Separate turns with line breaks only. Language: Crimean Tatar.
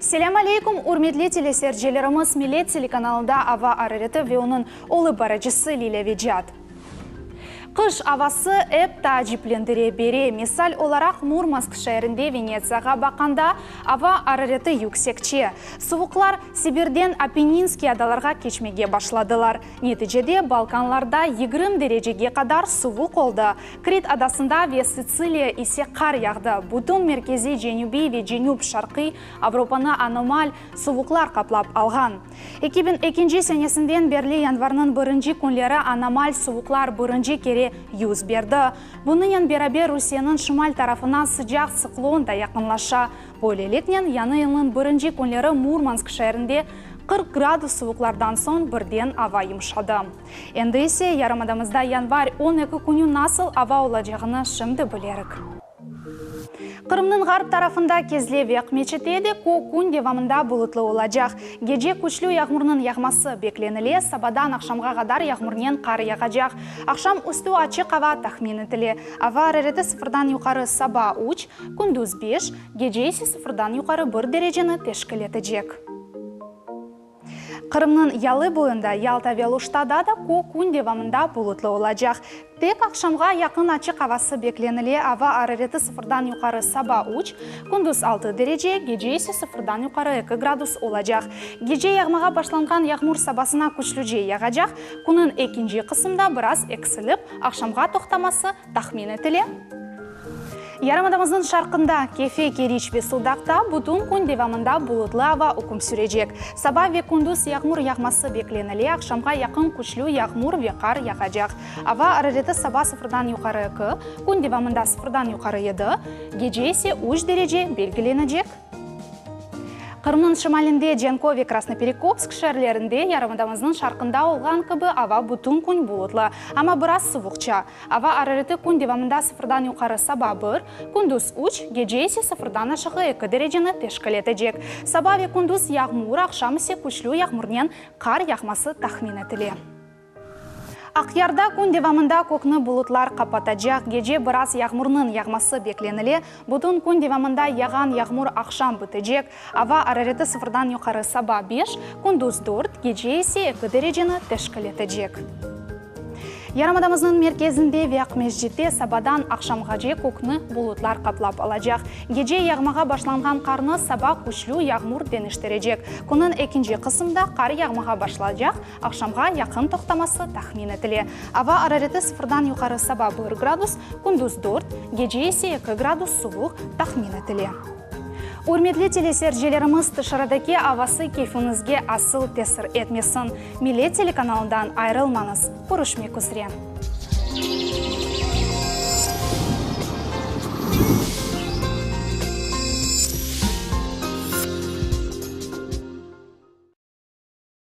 Selâm aleykum, ürmetli teleseyircilerimiz, Millet telekanalında Ava arareti ve onıñ olıp barıcısı Lilâ Vecat. Qış avası ep taaciplendire bere. Misal olaraq, Murmansk şeerinde Venetsiyağa baqqanda ava arareti yüksekçe. Suvuqlar Sibirden Apenninskiy adalarğa keçmege başladılar. Neticede, Balkanlarda 20 derecege qadar suvuq oldı, Krit adasında ve Sitsiliya ise qar yağdı. Bütün merkeziy, cenübiy ve cenüp-şarqiy Avropanı anomal suvuqlar qaplap alğan. 2002 senesinden berli yanvarnıñ birinci künleri anomal suvuqlar birinci kere yüz berdi. Bunınen beraber Rusiyeniñ şimal tarafına sıcaq tsiklon da yaqınlaşa. Böyleliknen, yañı yılnıñ birinci künleri Murmansk şeerinde 40 gradus suvuqlardan soñ birden ava yımşadı. Endi ise yarımadamızda yanvar 12 künü nasıl ava olacağını şimdi bilerik. Qırımnıñ ğarp tarafında Kezlev ve Aqmeçitte de kök kün devamında bulutlı olacaq. Gece küçlü yağmurnıñ yağması beklenile, sabadan aqşamğa qadar yağmurnen qar yağacaq. Aqşam üstü açıq ava tahmin etile. Ava arareti sıfırdan yuqarı saba üç, kündüz beş, gece ise sıfırdan yuqarı bir dereceni teşkil etecek. Qırımnıñ yalı boyunda, Yalta ve Aluştada da kök kün devamında bulutlı olacaq. Tek aqşamğa yaqın açıq avası beklenile, ava arareti sıfırdan yuqarı saba üç, kündüz altı derece, gece ise sıfırdan yuqarı eki gradus olacaq. Gece yağmağa başlanğan yağmur sabasına küçlüce yağacaq, künniñ ekinci qısımda biraz eksilip, aqşamğa toqtaması tahmin etile. Yarımadamıznıñ şarqında, Kefe, Keriç ve Sudaqta bütün kün devamında bulutlı ava üküm sürecek. Saba ve kündüz yağmur yağması beklenile, aqşamğa yaqın küçlü yağmur ve qar yağacaq. Ava arareti saba sıfırdan yuqarı eki, kün devamında sıfırdan yuqarı yedi, gece ise üç derece belgilenecek. Qırımnıñ şimalinde Canköy ve Krasnoperekopsk şeerlerinde yarımadamıznıñ şarqında olğan kibi ava bütün kün bulutlı, amma biraz suvuqça. Ava arareti kün devamında sıfırdan yuqarı saba bir, kündüz üç, gece ise sıfırdan aşağı eki dereceni teşkil etecek. Saba ve kündüz yağmur, aqşam ise küçlü yağmurnen qar yağması tahmin etile. Aqyarda kün devamında kökni bulutlar qapatacaq, gece biraz yağmurnıñ yağması beklenile. Bütün kün devamında yağan yağmur aqşam bitecek. Ava arareti sıfırdan yuqarı saba beş, kündüz dört, gece ise eki dereceni teşkil etecek. Yarımadamıznıñ merkezinde ve Aqmescitte sabadan aqşamğace kökni bulutlar qaplap alacaq. Gece yağmağa başlanğan qarnı saba küçlü yağmur deñiştirecek. Künniñ ekinci qısımda qar yağmağa başlaycaq, aqşamğa yaqın toqtaması tahmin etile. Ava arareti sıfırdan yuqarı saba bir gradus, kündüz dört, gece ise eki gradus suvuq tahmin etile. Ürmetli teleseyircilerimiz, tışarıdaki avası keyfiñizge asıl tesir etmesin. Millet telekanalından ayrılmañız. Körüşmek üzre.